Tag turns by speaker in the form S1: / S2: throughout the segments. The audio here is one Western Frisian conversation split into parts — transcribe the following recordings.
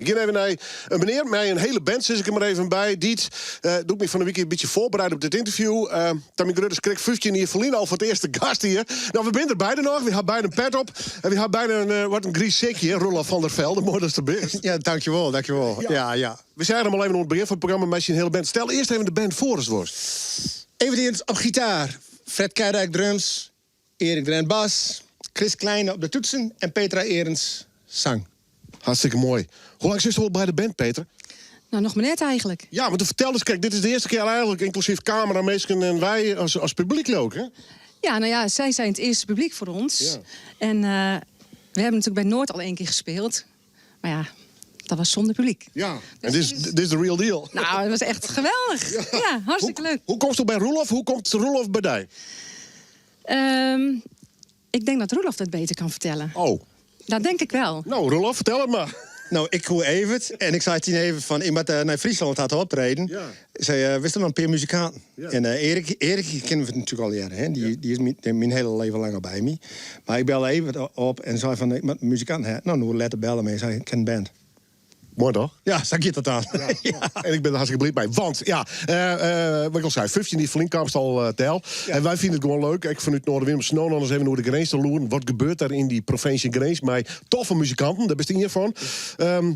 S1: Ik gean even nei in menear mei in hiele band, sis ik der mar even by. Dy't, doe't ik my fan 'e wike in bytsje foarbereid op dit ynterview, ta myn grutte skrik 15 jier ferlyn al foar it earst te gast hie. No, we binne der beide noch. We ha beide in pet op en we ha beide in, wat in griis sikje, Roelof van der Velde. Moai datst der bist.
S2: Ja, dankjewol, dankjewol. Ja, ja.
S1: We seagen him al even oan it begjin fan it programma mei syn hiele band. Stel earst even de band foar ast wolst.
S2: Evert Eernst op gitaar, Fred Keidijk drums, Erik Drent bas, Chris Kleine op de toetsen en Petra Ehrens sang.
S1: Hartstikke moai. Hoe lang sitst al by de band, Petra?
S3: Nou, noch mar net eigentlik.
S1: Ja, want do ferteldest krekt, dit is de earste kear eigentlik, ynklusyf kameraminsken en wy as, as publyk ook, hè?
S3: Ja, nou ja, zij zijn het eerste publiek voor ons.
S1: Ja.
S3: En we hebben natuurlijk bij Noord al één keer gespeeld. Maar ja, dat was zonder publiek.
S1: Ja, en dit is, dit is de real deal.
S3: Nou, dat was echt geweldig. Ja, hartstikke leuk.
S1: Hoe komst do by Roelof? Hoe komt Roelof by dy?
S3: Ik denk dat Roelof dat beter kan vertellen.
S1: Oh.
S3: Dat denk ik wel.
S1: Nou, Roelof, fertel it mar.
S2: Nou, ik koe Evert en ik sei tsjin Evert fan, ik moat nei Fryslân ta te optreden.
S1: Ja.
S2: Ik sei, witst noch in pear muzikanten?
S1: Ja.
S2: En Erik, Erik kenne we natuerlik allegearre, hè? Dy, dy is myn, myn hiele leven lang al by my. Mar ik belle Evert op en sei fan, ik moat muzikanten ha. Nou, in oere letter belle my en sei, ik ken in band.
S1: Moai toch?
S2: Ja, sa giet dat dan.
S1: Ja. En ik bin der hartstikke bliid mei. Want, ja, wat ik al sei, 15 jier ferlyn kaamst al del. En wy fine it gewoan leuk, ek fanút Noardewyn, om sa no en dan ris even oer de grins te loeren. Wat gebeurt der yn dy provinsje Grins mei toffe muzikanten? Dêr bist ien fan.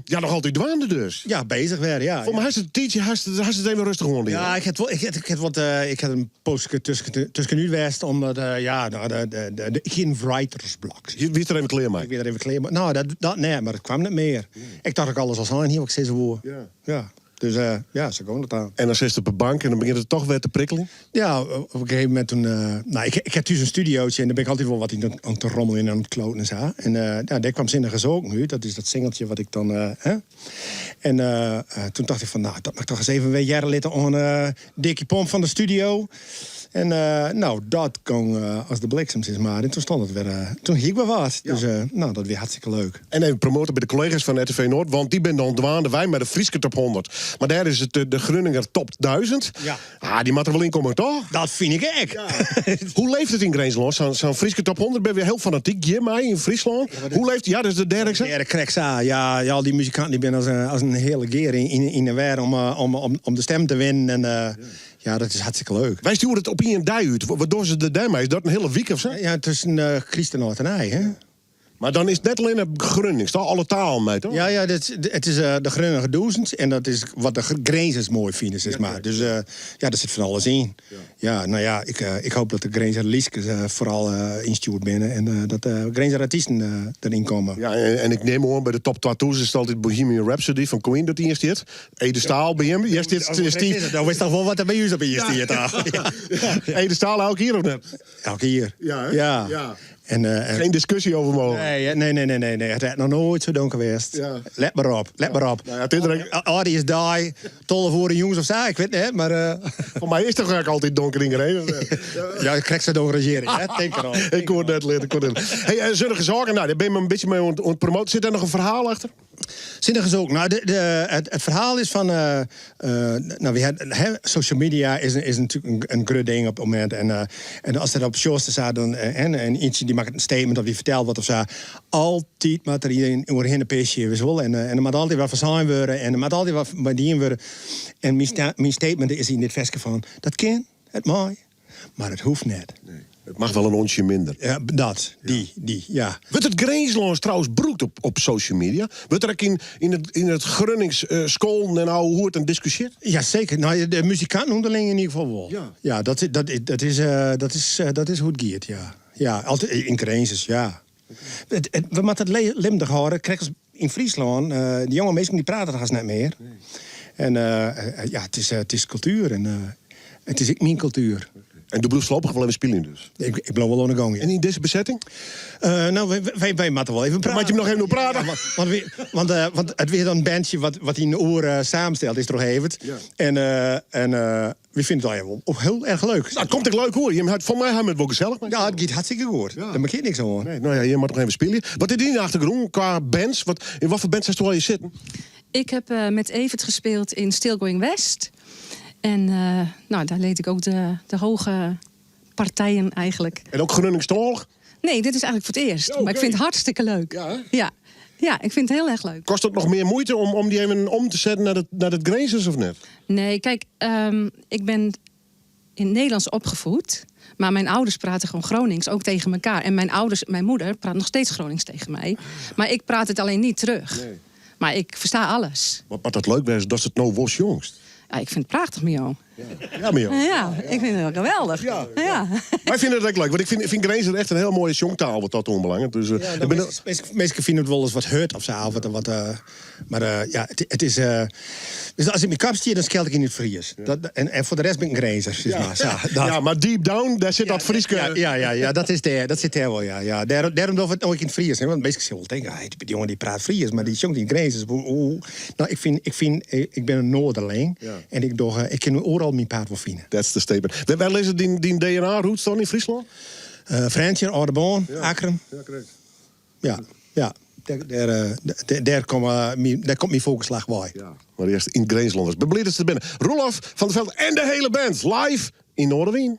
S1: Ja, noch altyd dwaande dus.
S2: Ja, bezich wer, ja.
S1: Foar my hast it in tiidsje, hast hast it even rêstich oan dien.
S2: Ja, ik ha wol, ik ha, ik ha wat, ik ha in poaske tusken, tuskenút west, omdat, ja, nou, de, de, de, ik hie in writersblok.
S1: Je wiest der even klear mei?
S2: Ik wie der even klear mei. Nou, dat, dat net, mar it kwam net mear. Ik tocht dat ik alles al sein hie wat ik sizze woe.
S1: Ja.
S2: Ja. Dus ja, sa gong dat dan.
S1: En dan sitst op de bank en dan begjint it toch wer te prikkeljen?
S2: Ja, op in gegeven momint toen... Nou, ik, ik ha thús in studiootje en dêr bin ik altyd wol wat yn oan te rommeljen en oan it kloten en sa. En ja, dêr kwam Zinnige Zoken út. Dat is dat singeltje wat ik dan... Hè? En toen tocht ik fan, nou, dat moat ik toch ris even wer hearre litte oan Dikkie Pomp fan de studio. En nou, dat gong as de bliksem, sis mar. En toen stond it wer, toen hie ik wer wat. Dus nou, dat wie hartstikke leuk.
S1: En even promote by de kollega's fan RTV Noord, want dy binne dan dwaande wy mei de Fryske top 100. Mar dêr is it de Grunninger top 1000.
S2: Ja.
S1: Ah, dy moat der wol yn komme, toch?
S2: Dat fyn ik ek.
S1: Hoe leeft it yn Grinslân? Sa'n Fryske top 100 binne we hiel fanatyk hjirmei yn Fryslân. Hoe leeft ja, dus de dêr ek sa?
S2: Dêr krekt sa. Ja, ja, al dy muzikanten dy binne as in hiele gear yn 'e wer om de stem te winnen. En ja, dat is hartstikke leuk.
S1: Wy stjoere it op ien dei út. Wat dogge se der dêrmei? Is dat in hiele wike of sa?
S2: Ja, tusken kryst en âld en nij, hè?
S1: Mar dan is it net allinne Grunnings, toch? Alle talen mei, toch?
S2: Ja, ja, it is de Grunninger dûzend en dat is wat de Grinzers moai fine, sis mar. Dus ja, der sit fan alles yn. Ja, no ja, ik hoop dat de Grinzer liedskes foaral ynstjoerd binne en dat de Grinzer artysten deryn komme.
S1: Ja, en ik nim oan, by de top 2000 is it altyd Bohemian Rhapsody fan Queen dat ien stiet. Ede Staal by jim? Hjir stiet Steve.
S2: No witst toch wol wat der by ús op ien stiet.
S1: Ede Staal elk jier of net?
S2: Elk jier.
S1: Ja, hè?
S2: Ja.
S1: Ja.
S2: En, en
S1: Geen discussie over mooglik.
S2: Nee, nee, nee, nee, nee, nee. It hat noch noait sa donker west.
S1: Ja.
S2: Let mar op, let mar op.
S1: Nou ja, it is der ek-
S2: Aldjiersdei, 12 oere jûns of sa, ik wit net, mar...
S1: Foar my is it toch ek altyd donker yn Grins?
S2: Ja, krekt sa donker as hjir, hè? Tink derom.
S1: Ik koe it net litte, ik koe it net litte. Hey, Zinnige Zaken, nou, dêr binne we in bytsje mei oan it promoten. Sit dêr noch in ferhaal achter?
S2: Zinnige Zoken. Nou, het ferhaal is fan. Nou, we hè, social media is natuerlik in grut ding op it momint. En ast der op sjochst sa, dan, en ientsje dy makket in statement of dy fertelt wat of sa. Altyd moat der ien oerhinne pisje, witst wol. En der moat altyd wat foar sein wurde en der moat altyd wat mei dien wurde. En myn statement is yn dit ferske fan, dat kin, it mei. Mar it hoecht net.
S1: Nee, it mag wol in onsje minder.
S2: Ja, dat, dy, dy, ja.
S1: Wurdt it Grinslâns trouwens brûkt op social media? Wurdt der ek yn it Grunnings skolden en ouwehoerd en diskusjeard?
S2: Ja, seker. Nou, de muzikanten ûnderling yn ieder gefal wol.
S1: Ja.
S2: Ja, dat, dat, dat, is, dat, is, dat is hoe't it giet, ja. Ja, altyd yn Grins, ja. We moatte it libbendich hâlde, krekt as yn Fryslân. De jonge minsken dy prate it hast net mear. En ja, it is kultuer en it is ek myn kultuer.
S1: En do bliuwst foarlopich wol even spyljen dus?
S2: Ik bliuw wol oan de gong, ja.
S1: En yn dizze besetting?
S2: No, wy moatte wol even prate.
S1: Moat je noch even oer prate?
S2: Want, want it wie dan in bandje wat yn oere samensteld is troch Evert. En, en Wy fine it allegear wol hiel erch leuk.
S1: Nou, it komt ek leuk oer. Jim hat, foar my ha it wol gesellich mei.
S2: Ja, it giet hartstikke goed.
S1: Ja.
S2: Dêr merk ik niks oan.
S1: Nee, no ja, jim moatte noch even spylje. Wat is dyn achtergrûn kwa bands? Wat, yn wat foar bands hast do allegear sitten?
S3: Ik heb met Evert gespeeld in Still Going West. En nou, daar leed ik ook de hoge partijen eigenlijk.
S1: En ook Grunningstalich?
S3: Nee, dit is eigenlijk foar it earst.
S1: Ja,
S3: Mar ik fyn it hartstikke leuk.
S1: Ja, hè?
S3: Ja. Ja, ik vind het heel erg leuk.
S1: Kost het noch mear muoite om, om dy even om te setten nei it, nei it Grinzers of net?
S3: Nee, kijk, ik ben in het Nederlands opgevoed. Maar mijn ouders praten gewoon Gronings, ook tegen elkaar. En mijn ouders, mijn moeder praat nog steeds Gronings tegen mij. Maar ik praat het alleen niet terug.
S1: Nee.
S3: Maar ik versta alles.
S1: Wat, wat dat leuk was, dat is it no wol sjongst.
S3: Ja, ik vind het prachtig, Mio.
S1: Ja, Mio.
S3: Ja, ik vind het geweldig.
S1: Ja,
S3: ja.
S1: Wij vinden het ook leuk, want ik vind, vind Grinzer echt een heel mooie sjongtaal wat dat oanbelanget. Dus,
S2: Ja,
S1: ik
S2: nou,
S1: ben
S2: minsken, minsken fine it wolris wat hurd of sa. Of wat, wat, mar ja, it is. Dus as ik myn kop stean, dan skeld ik yn it Frysk. Dat, en, en foar de rest bin ik in Grinzer. Sis mar. Sa, dat.
S1: Ja, mar deep down, dêr sit dat Fryske...
S2: Ja, ja, ja, ja, dat is dêr, dat sit dêr wol, ja. ja. Dêr, dêrom doch ik it no ek yn it Frysk. Hè, want minsken sille wol tinke, hey, dy jonge dy praat Frysk, mar dy sjongt yn it Grinzers. Hoe, hoe, no, ik fyn, ik fyn, ik bin in Noarderling
S1: Ja.
S2: en ik doch, ik kin oeral myn paad wol fine.
S1: That's the statement. Wêr, wêr lizze dyn, dyn DNA-roots dan yn Fryslân?
S2: Frjentsjer, Aldeboarn, Akkrum.
S1: Ja, krekt.
S2: Ja, ja. Dêr, dêr, dêr, dêr komme myn, dêr komt myn foargeslacht wei.
S1: Ja, mar earst yn Grinslân. Bin bliid dat se der binne. Roelof van der Veld en de hiele band live yn Noardewyn.